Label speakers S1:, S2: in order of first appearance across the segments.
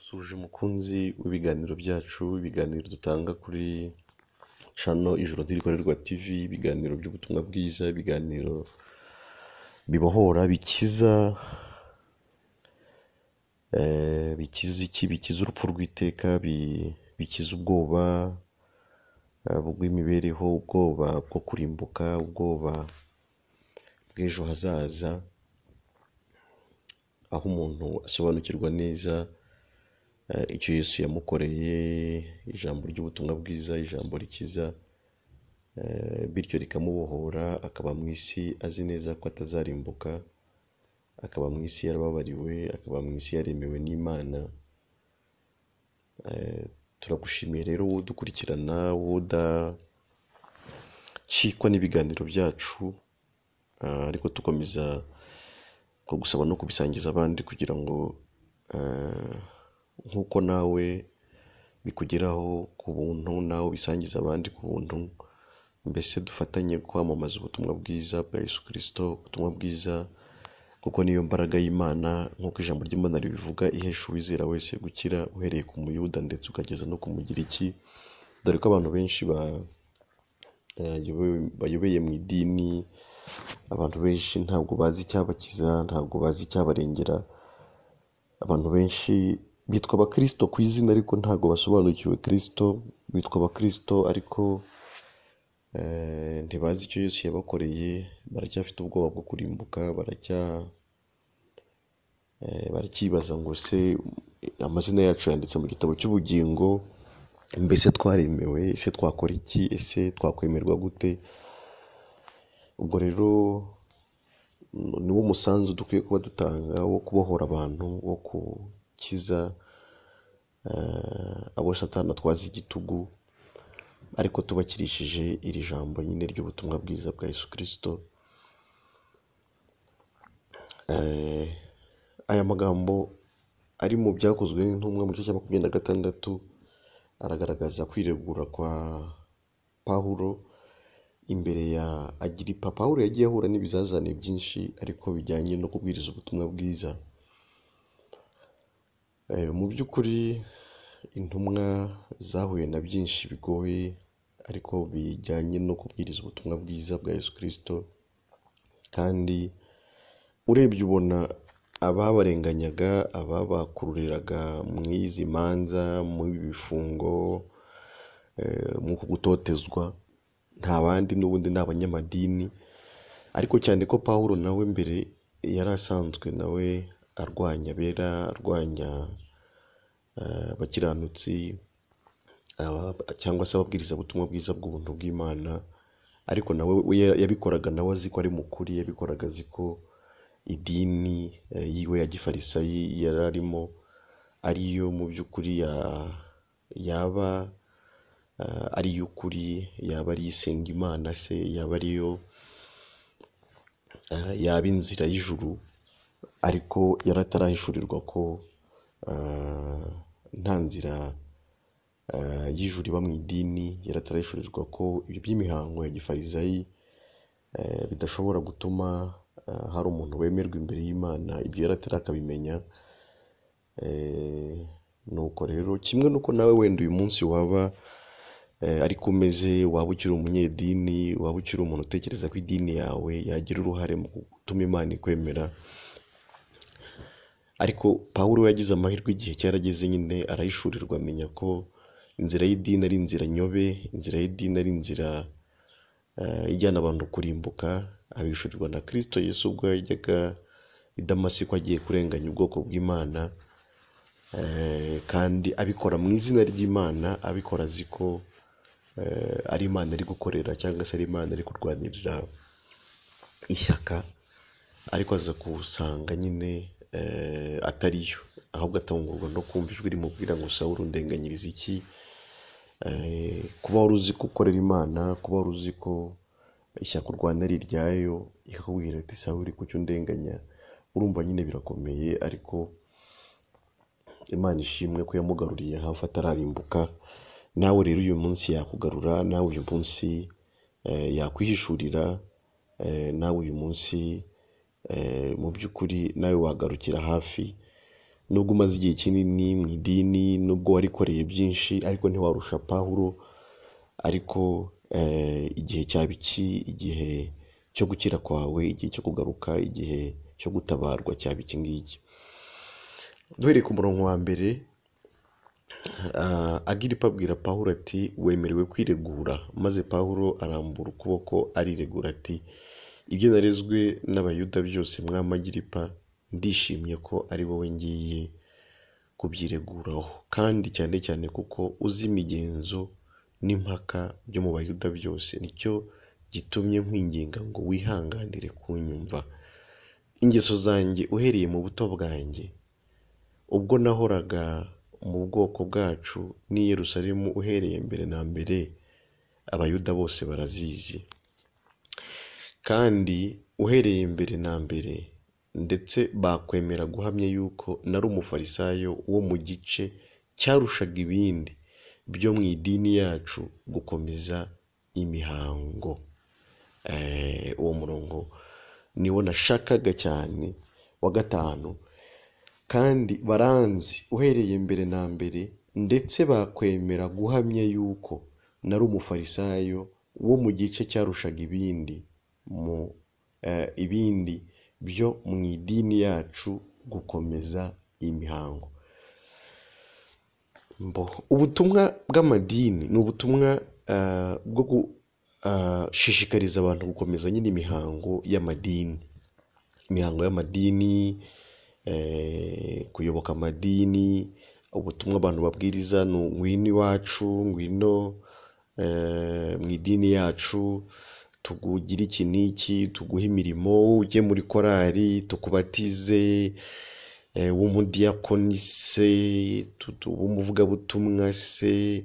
S1: Suje umukunzi w'ibiganiro byacu, ibiganiro dutanga kuri cano Ijuru Ntirikorerwa TV, ibiganiro by'ubutumwa bwiza, ibiganiro bibohora, bikiza, bikiza iki? Bikiza urupfu rw'iteka, bikiza ubwoba bw'imibereho, ubwoba bwo kurimbuka, ubwoba bw'ejo hazaza, aho umuntu asobanukirwa neza icyo Yesu yamukoreye, ijambo ry'ubutumwa bwiza, ijambo rikiza, bityo rikamubohora, akaba mu isi azi neza ko atazarimbuka, akaba mu isi yarababariwe, akaba mu isi yaremewe n'Imana. Turagushimiye rero wowe udukurikirana, wowe udacikwa n'ibiganiro byacu, ariko dukomeza kugusaba no kubisangiza abandi kugira ngo nk'uko nawe bikugeraho ku buntu, nawe ubisangize abandi ku buntu, mbese dufatanye kwamamaza ubutumwa bwiza bwa Yesu Kristo, ubutumwa bwiza kuko niyo mbaraga y'Imana nk'uko ijambo ry'Imana ribivuga, ihesha uwizera wese gukira, uhereye ku Muyuda ndetse ukageza no ku Mugiriki, dore ko abantu benshi bayobeye mu idini, abantu benshi ntabwo bazi icyabakiza, ntabwo bazi icyabarengera, abantu benshi bitwa abakristo ku izina ariko ntabwo basobanukiwe Kristo, bitwa abakristo ariko ntibazi icyo Yesu yabakoreye, baracyafite ubwoba bwo kurimbuka, baracyibaza ngo se amazina yacu yanditse mu gitabo cy'ubugingo, mbese twaremewe, ese twakora iki, ese twakwemerwa gute? Ubwo rero niwo musanzu dukwiye kuba dutanga wo kubohora abantu, wo gukiza abo Satani atwaza igitugu, ariko tubakirishije iri jambo nyine ry'ubutumwa bwiza bwa Yesu Kristo. Aya magambo ari mu byakozwe n'intumwa mu gice cya 26 aragaragaza kwiregura kwa Pawulo imbere ya Agiripa. Pawulo yagiye ahura n'ibizazane byinshi ariko bijyanye no kubwiriza ubutumwa bwiza. Mu by'ukuri intumwa zahuye na byinshi bigoye ariko bijyanye no kubwiriza ubutumwa bwiza bwa Yesu Kristo, kandi urebye ubona ababarenganyaga, ababakururiraga mu izi manza, mu ibi bifungo, mu gutotezwa, nta bandi n'ubundi ni abanyamadini, ariko cyane ko Pawulo nawe mbere yari asanzwe nawe arwanya abera, arwanya abakiranutsi, cyangwa se ababwiriza ubutumwa bwiza bw'ubuntu bw'Imana, ariko nawe yabikoraga nawe azi ko ari mukuri, yabikoraga azi ko idini yiwe ya gifarisayi yari arimo ariyo mu by'ukuri yaba ari iy'ukuri, yaba ari isenga Imana se, yaba ariyo yaba inzira y'ijuru, ariko yari atarahishurirwa ko nta nzira y'ijuru iba mu idini, yari atarahishurirwa ko ibyo by'imihango ya gifarisayi bidashobora gutuma hari umuntu wemerwa imbere y'Imana, ibyo yari atarakabimenya. Nuko rero kimwe nuko nawe wenda uyu munsi waba ariko umeze, waba ukiri umunyedini, waba ukiri umuntu utekereza ko idini yawe yagira uruhare mu gutuma Imana ikwemera, ariko Pawulo yagize amahirwe igihe cyarageze nyine arahishurirwa, amenya ko inzira y'idini ari inzira nyobe, inzira y'idini ari inzira ijyana abantu kurimbuka, abishurirwa na Kristo Yesu ubwo yajyaga i Damasiko agiye kurenganya ubwoko bw'Imana, kandi abikora mu izina ry'Imana, abikora azi ko ari Imana ari gukorera cyangwa se ari Imana ari kurwanirira ishyaka, ariko aza kusanga nyine atariyo, ahubwo atungurwa no kumva ijwi rimubwira ngo Sawuli undenganyiriza iki? Kuba wari uzi ko ukorera Imana, kuba wari uzi ko ishyaka urwana ari iryayo, ikakubwira ati Sawuli kuki undenganya? Urumva nyine birakomeye, ariko Imana ishimwe ko yamugaruriye hafi atararimbuka. Nawe rero uyu munsi yakugarura, nawe uyu munsi yakwihishurira, nawe uyu munsi mu by'ukuri nawe wagarukira hafi. Nubwo umaze igihe kinini mu idini, nubwo warikoreye byinshi, ariko ntiwarusha Pawulo. Ariko igihe cyaba iki, igihe cyo gukira kwawe, igihe cyo kugaruka, igihe cyo gutabarwa cyaba iki ngiki. Duhereye ku murongo wa mbere, Agiripa abwira Pawulo ati wemerewe kwiregura. Maze Pawulo arambura ukuboko ariregura ati ibyo narezwe n'Abayuda byose, mwami Agiripa, ndishimye ko ari wowe ngiye kubyireguraho, kandi cyane cyane kuko uzi imigenzo n'impaka byo mu Bayuda byose, nicyo gitumye nkwinginga ngo wihanganire kunyumva. Ingeso zanjye uhereye mu buto bwanjye, ubwo nahoraga mu bwoko bwacu n'i Yerusalemu uhereye mbere na mbere, Abayuda bose barazizi. Kandi uhereye mbere na mbere, ndetse bakwemera guhamya yuko nari umufarisayo wo mu gice cyarushaga ibindi byo mu idini yacu gukomeza imihango. Uwo murongo niwo nashakaga cyane, wa 5. Kandi baranzi uhereye mbere na mbere, ndetse bakwemera guhamya yuko nari umufarisayo wo mu gice cyarushaga ibindi mu ibindi byo mu idini yacu gukomeza imihango. Ubutumwa bw'amadini ni ubutumwa bwo gushishikariza abantu gukomeza nyine imihango y'amadini, imihango y'amadini, kuyoboka amadini. Ubutumwa abantu babwiriza ni ngwino iwacu, ngwino mu idini yacu, tugugire iki n'iki, tuguhe imirimo, ujye muri korali, tukubatize, w'umudiyakoni se, w'umuvugabutumwa se,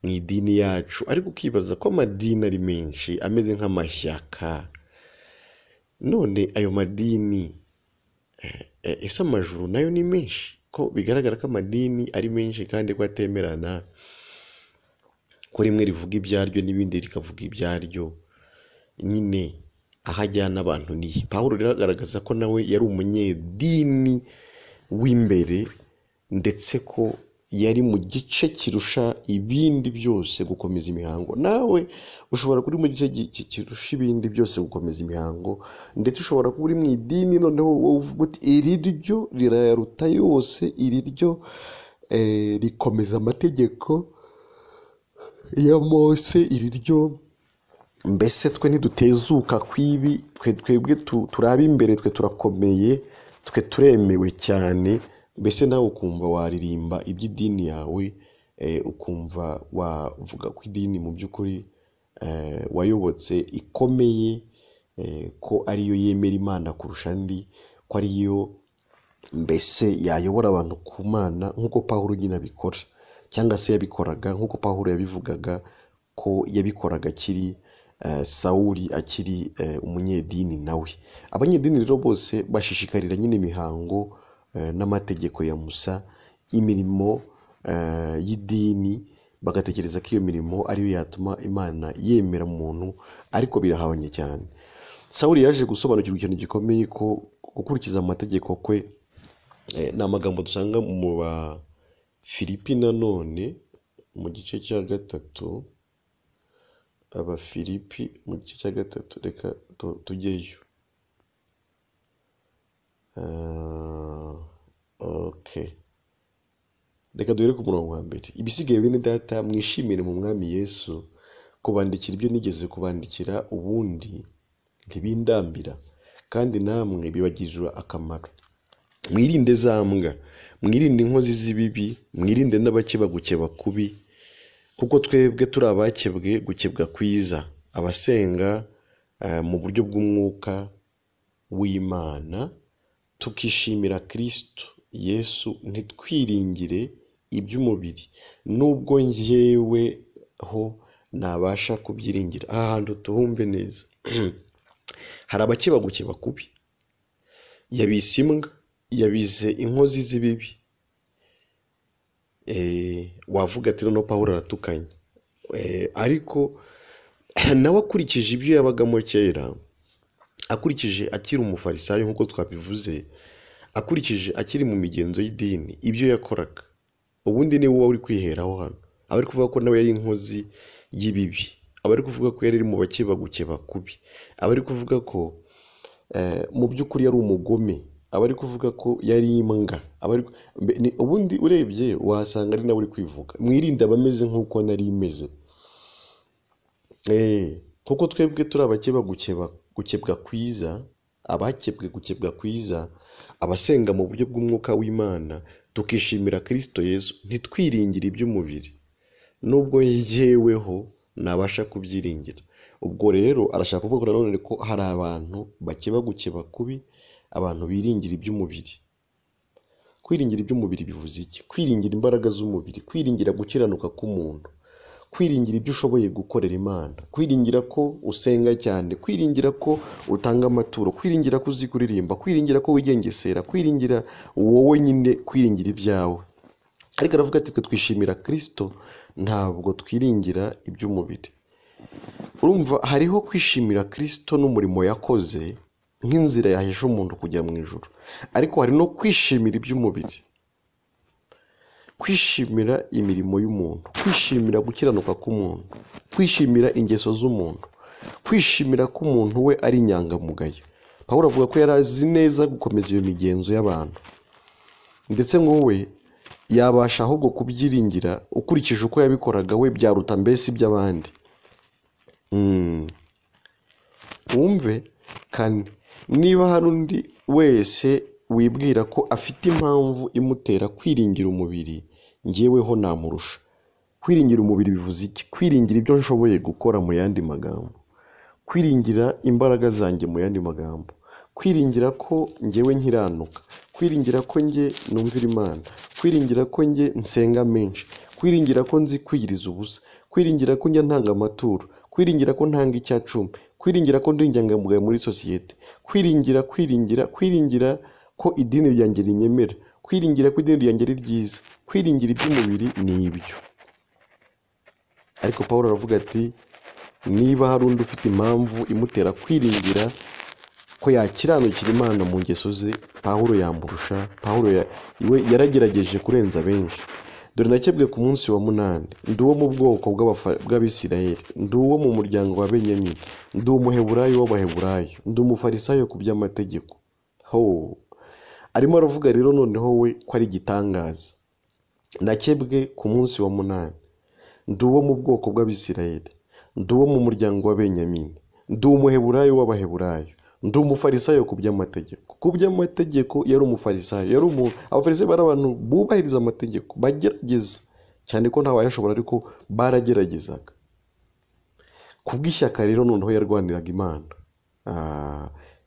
S1: mu idini yacu. Ariko ukibaza ko amadini ari menshi ameze nk'amashyaka. None ayo madini, ese amajuru nayo ni menshi? Ko bigaragara ko amadini ari menshi kandi ko atemerana, ko rimwe rivuga ibyaryo n'ibindi rikavuga ibyaryo, nyine aho ajyana abantu ni he? Pawulo rero agaragaza ko nawe yari umunyedini w'imbere, ndetse ko yari mu gice kirusha ibindi byose gukomeza imihango. Nawe ushobora kuba uri mu gice kirusha ibindi byose gukomeza imihango, ndetse ushobora kuba uri mu idini noneho wowe uvuga uti iri ryo rirayaruta yose, iri ryo rikomeza amategeko ya Mose, iri ryo mbese twe ntidutezuka kw'ibi, twebwe turaba imbere, twe turakomeye, twe turemewe cyane. Mbese nawe ukumva waririmba iby'idini yawe, ukumva wavuga ko idini mu by'ukuri wayobotse ikomeye, ko ariyo yemera Imana kurusha andi, ko ariyo mbese yayobora abantu ku Mana nk'uko Pawulo nyine abikora, cyangwa se yabikoraga nk'uko Pawulo yabivugaga ko yabikoraga akiri Sawuli, akiri umunyedini nawe. Abanyedini rero bose bashishikarira nyine imihango n'amategeko ya Musa, imirimo y'idini, bagatekereza ko iyo mirimo ariyo yatuma Imana yemera umuntu, ariko birahabanye cyane. Sawuli yaje gusobanukirwa ikintu gikomeye, ko gukurikiza amategeko kwe, ni amagambo dusanga mu Bafilipi nanone mu gice cya 3, Abafilipi mu gice cya 3, reka tujyeyo. Okay. Reka duhere ku murongo wa mbere. Ibisigaye bene data, mwishimire mu Mwami Yesu. Kubandikira ibyo nigeze kubandikira ubundi ntibindambira, kandi namwe bibagirira akamaro. Mwirinde za mbwa, mwirinde inkozi z'ibibi, mwirinde n'abakebagukeba kubi, kuko twebwe turi abakebwe gukebwa kwiza, abasenga mu buryo bw'umwuka w'Imana, tukishimira Kristo Yesu, ntitwiringire iby'umubiri, nubwo njyeweho nabasha kubyiringira. Aha hantu tuhumve neza. Hari abakebagukeba kubi, yabise imbwa, yabize inkozi z'ibibi. Wavuga ati noneho Pawulo aratukanye, ariko nawe akurikije ibyo yabagamo kera, akurikije akiri umufarisayo nk'uko twabivuze, Akurikije akiri mu migenzo y'idini ibyo yakoraga, ubundi niwe wari kwiheraho hano. Aba ari kuvuga ko nawe yari inkozi y'ibibi, aba ari kuvuga ko yari mu bakebagukeba kubi, aba ari kuvuga ko mu by'ukuri yari umugome, aba ari kuvuga ko yari imbwa, ubundi urebye wasanga ari nawe uri kwivuga. Mwirinde abameze nk'uko nari imeze, kuko twebwe turi abakebagukeba gukebwa kwiza, abakebwe gukebwa kwiza, abasenga mu buryo bw'umwuka w'Imana, tukishimira Kristo Yesu, ntitwiringire iby'umubiri, nubwo yeweho nabasha kubyiringira. Ubwo rero arashaka kuvuga nanone ko hari abantu bakeba gukeba kubi, abantu biringira iby'umubiri. Kwiringira iby'umubiri bivuze iki? Kwiringira imbaraga z'umubiri, kwiringira gukiranuka k'umuntu, kwiringira ibyo ushoboye gukorera Imana, kwiringira ko usenga cyane, kwiringira ko utanga amaturo, kwiringira ko uzi kuririmba, kwiringira ko wigengesera, kwiringira wowe nyine, kwiringira ibyawe. Ariko aravuga ati twe twishimira Kristo, ntabwo twiringira iby'umubiri. Urumva hariho kwishimira Kristo n'umurimo yakoze nk'inzira yahesha umuntu kujya mu ijuru, ariko hari no kwishimira iby'umubiri, kwishimira imirimo y'umuntu, kwishimira gukiranuka k'umuntu, kwishimira ingeso z'umuntu, kwishimira ko umuntu we ari inyangamugayo. Pawulo avuga ko yari azi neza gukomeza iyo migenzo y'abantu, ndetse ngo we yabasha ahubwo kubyiringira ukurikije uko yabikoraga we byaruta mbese iby'abandi. Wumve kane, niba hari undi wese wibwira ko afite impamvu imutera kwiringira umubiri, njyeweho namurusha. Kwiringira umubiri bivuze iki? Kwiringira ibyo nshoboye gukora mu yandi magambo, kwiringira imbaraga zanjye mu yandi magambo, kwiringira ko njyewe nkiranuka, kwiringira ko njye numvira Imana, kwiringira ko njye nsenga menshi, kwiringira ko nzi kwiyiriza ubusa, kwiringira ko njya ntanga amaturo, kwiringira ko ntanga icyacumi, kwiringira ko ndi inyangamugayo muri sosiyete, kwiringira kwiringira kwiringira ko idini ryanjye rinyemera, kwiringira ko idini ryanjye ari ryiza, kwiringira iby'umubiri ni ibyo. Ariko Pawulo aravuga ati niba hari undi ufite impamvu imutera kwiringira ko yakiranukira Imana mu ngeso ze, Pawulo yamurusha. Pawulo we yaragerageje kurenza benshi. Dore nakebwe ku munsi wa 8, ndi uwo mu bwoko bw'Abisirayeli, ndi uwo mu muryango wa Benyamini, ndi umuheburayo w'Abaheburayo, ndi umufarisayo ku by'amategeko. Ho, arimo aravuga rero noneho we ko ari igitangaza. Nakebwe ku munsi wa 8, ndi uwo mu bwoko bw'Abisirayeli, ndi uwo mu muryango wa Benyamini, ndi umuheburayo w'Abaheburayo, ndi umufarisayo ku by'amategeko. Ku by'amategeko yari umufarisayo, yari umuntu. Abafarisayo bari abantu bubahiriza amategeko, bagerageza cyane ko ntawayashobora, ariko barageragezaga. Ku bw'ishyaka rero noneho yarwaniraga Imana,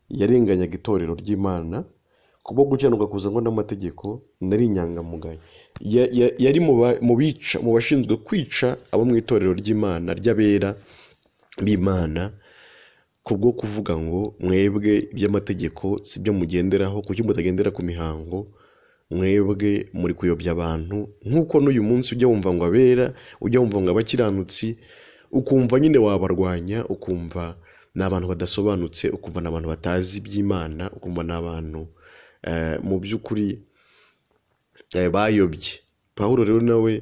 S1: yarenganyaga itorero ry'Imana. Kubwo gukiranuka kuzanwa n'amategeko nari inyangamugayo. Yari mu bica, mu bashinzwe kwica abo mu itorero ry'Imana ry'abera b'Imana, kubwo kuvuga ngo mwebwe iby'amategeko si byo mugenderaho, kuki mutagendera ku mihango, mwebwe muri kuyobya abantu. Nk'uko n'uyu munsi ujya wumva ngo abera, ujya wumva ngo abakiranutsi, ukumva nyine wabarwanya, ukumva ni abantu badasobanutse, ukumva ni abantu batazi iby'Imana, ukumva ni abantu mu by'ukuri bayobye. Pawulo rero nawe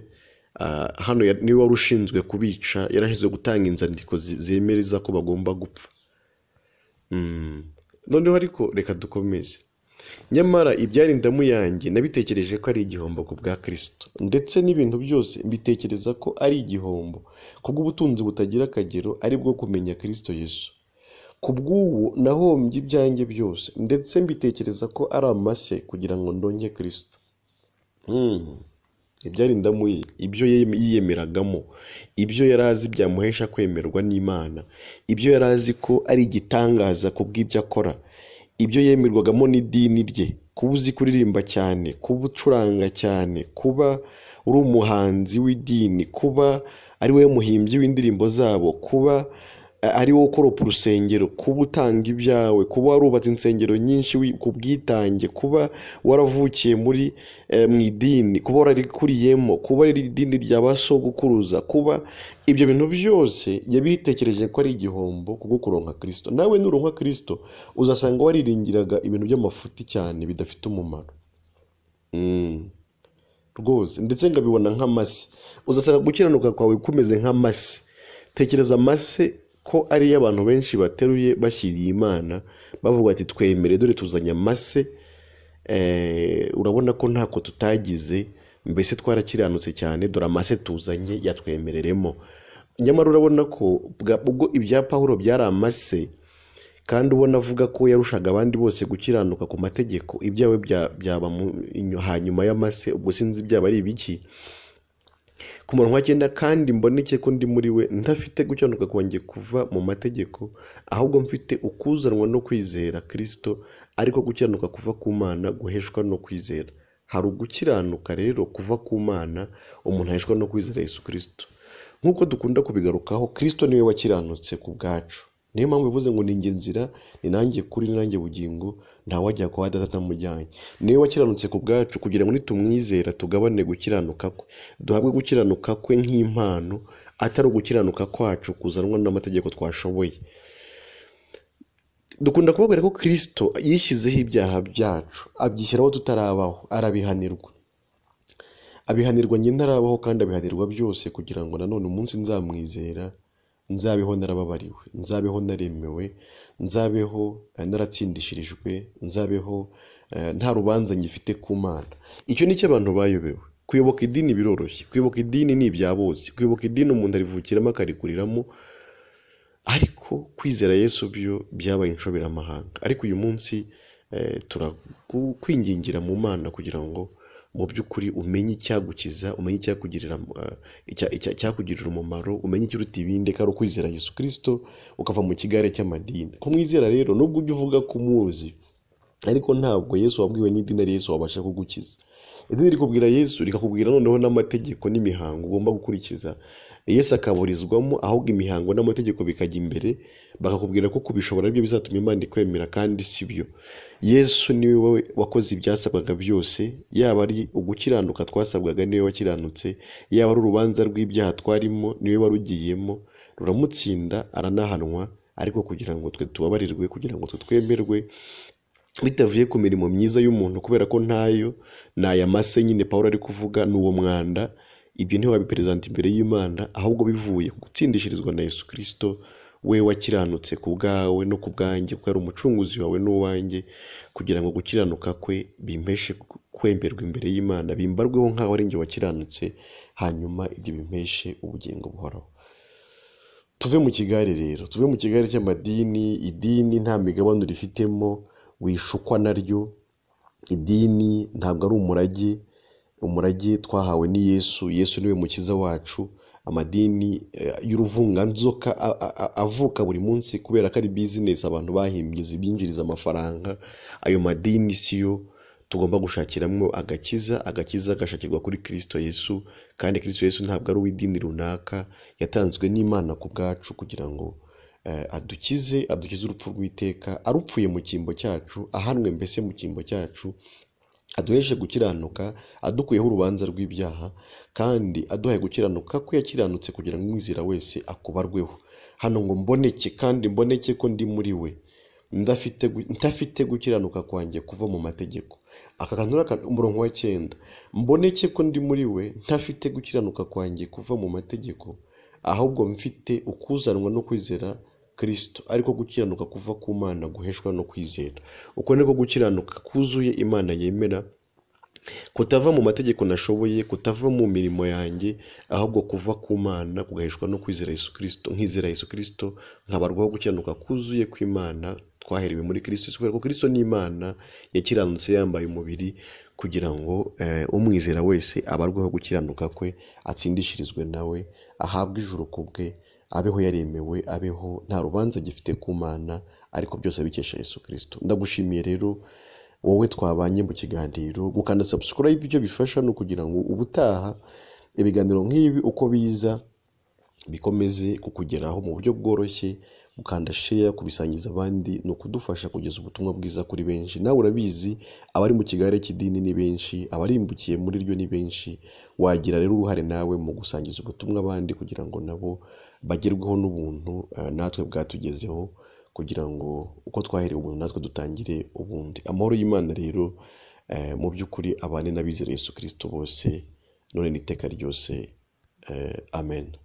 S1: hano niwe wari ushinzwe kubica, yari ashinzwe gutanga inzandiko zemereza ko bagomba gupfa. Noneho ariko reka dukomeze. Nyamara ibyari indamu yanjye nabitekereje ko ari igihombo ku bwa Kristo, ndetse n'ibintu byose mbitekereza ko ari igihombo kubw'ubutunzi butagira akagero ari bwo kumenya Kristo Yesu. Ku bw'ubu nahombye ibyanjye byose, ndetse mbitekereza ko ari amase kugira ngo ndonke Kristo. Ibyari indamu ye, ibyo yiyemeragamo, ibyo yari azi byamuhesha kwemerwa n'Imana, ibyo yari azi ko ari igitangaza ku bw'ibyo akora, ibyo yemerwagamo n'idini rye, kuba uzi kuririmba cyane, kuba ucuranga cyane, kuba uri umuhanzi w'idini, kuba ari we muhimbyi w'indirimbo zabo, kuba ari wowe ukoropa urusengero, kuba utanga ibyawe, kuba warubatse insengero nyinshi ku bwitange, kuba waravukiye muri mu idini, kuba wararikuriyemo, kuba ari idini rya ba sogokuruza, kuba ibyo bintu byose yabitekereje ko ari igihombo kubwo kuronka Kristo. Nawe nuronka Kristo uzasanga wariringiraga ibintu by'amafuti cyane bidafite umumaro. Rwose ndetse ngabibona nk'amase. Uzasanga gukiranuka kwawe kumeze nk'amase. Tekereza amase ko ariyo abantu benshi bateruye bashyiriye Imana, bavuga ati twemere dore tuzanye amase, urabona ko ntako tutagize, mbese twarakiranutse cyane, dore amase tuzanye yatwemereremo. Nyamara urabona ko ubwo ibya Pawulo byari amase, kandi ubona avuga ko yarushaga abandi bose gukiranuka ku mategeko, ibyawe byaba hanyuma y'amase, ubwo sinzi byaba ari ibiki. Ku murongo wa 9, kandi mboneke ko ndi muri we, ntafite gukiranuka kwanjye kuva mu mategeko, ahubwo mfite ukuzanwa no kwizera Kristo, ariko gukiranuka kuva ku Mana guheshwa no kwizera. Hari ugukiranuka rero kuva ku Mana umuntu aheshwa no kwizera Yesu Kristo. Nk'uko dukunda kubigarukaho, Kristo niwe wakiranutse ku bwacu. Niyo mpamvu bivuze ngo ni njye nzira, ni nanjye kuri, ni nanjye bugingo, ntawajya kwa Data atamujyanye. Niwe wakiranutse ku bwacu kugira ngo nitumwizera tugabane gukiranuka kwe, duhabwe gukiranuka kwe nk'impano, atari ugukiranuka kwacu kuzanwa n'amategeko twashoboye. Dukunda kubabwira ko Kristo yishyizeho ibyaha byacu, abyishyiraho tutarabaho, arabihanirwa. Abihanirwa njye ntarabaho, kandi abihanirwa byose kugira ngo nanone umunsi nzamwizera nzabeho narababariwe, nzabeho naremewe, nzabeho naratsindishirijwe, nzabeho nta rubanza ngifite ku Mana. Icyo ni cyo abantu bayobewe. Kuyoboka idini biroroshye, kuyoboka idini ni ibya bose, kuyoboka idini umuntu arivukiramo akarikuriramo, ariko kwizera Yesu byo byabaye inshoberamahanga. Ariko uyu munsi turakwingingira mu Mana kugira ngo mu by'ukuri umenye icyagukiza, umenye icyakugirira umumaro, umenye ikiruta ibindi, ko ari ukwizera Yesu Kristo, ukava mu kigare cy'amadini. Kumwizera rero, nubwo ujya uvuga ko umuzi, ariko ntabwo Yesu wabwiwe n'idini ari Yesu wabasha kugukiza. Idini rikubwira Yesu, rikakubwira noneho n'amategeko n'imihango ugomba gukurikiza. Yesu akaburizwamo, ahubwo imihango n'amategeko bikajya imbere, bakakubwira ko kubishobora aribyo bizatuma Imana ikwemera, kandi si byo. Yesu niwe wakoze ibyasabwaga byose, yaba ari ugukiranuka twasabwaga niwe wakiranutse, yaba ari urubanza rw'ibyaha twarimo niwe warugiyemo, ruramutsinda aranahanwa, ariko kugira ngo twe tubabarirwe, kugira ngo twe twemerwe, bitavuye ku mirimo myiza y'umuntu, kubera ko ntayo, ni aya mase nyine Pawulo ari kuvuga, ni uwo mwanda, ibyo ntiwabiperezanta imbere y'Imana, ahubwo bivuye ku gutsindishirizwa na Yesu Kristo, we wakiranutse ku bwawe no ku bwanjye, kuko ari umucunguzi wawe n'uwanjye, kugira ngo gukiranuka kwe bimpeshe kwemerwa imbere y'Imana, bimbarweho nk'aho ari njye wakiranutse, hanyuma ibyo bimpeshe ubugingo buhoraho. Tuve mu kigare rero, tuve mu kigare cy'amadini. Idini nta migabane rifitemo, wishukwa naryo. Idini ntabwo ari umurage, umurage twahawe ni Yesu. Yesu niwe mukiza wacu. Amadini y'uruvunganzoka avuka buri munsi kubera ko ari business abantu bahimbye zibyinjiriza amafaranga. Ayo madini siyo tugomba gushakiramo agakiza. Agakiza gashakirwa kuri Kristo Yesu, kandi Kristo Yesu ntabwo ari uw'idini runaka, yatanzwe n'Imana ku bwacu kugira ngo adukize, adukize urupfu rw'iteka, arupfuye mu cyimbo cyacu, ahanwe mbese mu cyimbo cyacu, aduheshe gukiranuka, adukuyeho urubanza rw'ibyaha, kandi aduhaye gukiranuka ko yakiranutse kugira ngo umwizera wese akubarweho. Hano ngo mboneke, kandi mboneke ko ndi muri we, ntafite gukiranuka kwanjye kuva mu mategeko. Aka kantu umurongo wa 9, mboneke ko ndi muri we, ntafite gukiranuka kwanjye kuva mu mategeko, ahubwo mfite ukuzanwa no kwizera Kristo, ariko gukiranuka kuva ku Mana guheshwa no kwizera. Uko niko gukiranuka kuzuye Imana yemera, kutava mu mategeko nashoboye, kutava mu mirimo yanjye, ahubwo kuva ku Mana kugaheshwa no kwizera Yesu Kristo. Nkizera Yesu Kristo nkabarwaho gukiranuka kuzuye kw'Imana twaherewe muri Kristo, kubera ko Kristo ni Imana yakiranutse yambaye umubiri, kugira ngo umwizera wese abarweho gukiranuka kwe, atsindishirizwe nawe, ahabwe ijuru ku bwe, abeho yaremewe, abeho nta rubanza gifite ku Mana, ariko byose abikesha Yesu Kristo. Ndagushimiye rero wowe twabanye mu kiganiro. Gukanda subscribe icyo bifasha ni ukugira ngo ubutaha ibiganiro nk'ibi uko biza Bikomeze kukugeraho mu buryo bworoshye. Gukanda share, kubisangiza abandi, ni ukudufasha kugeza ubutumwa bwiza kuri benshi. Nawe urabizi, abari mu kigare cy'idini ni benshi, abarimbukiye muri ryo ni benshi. Wagira rero uruhare nawe mu gusangiza ubutumwa abandi kugira ngo nabo bagerweho n'ubuntu natwe bwatugezeho, kugira ngo uko twaherewe ubuntu natwe dutangire ubundi. Amahoro y'Imana rero mu by'ukuri abane n'abizera Yesu Kristo bose, none n'iteka ryose. Amen.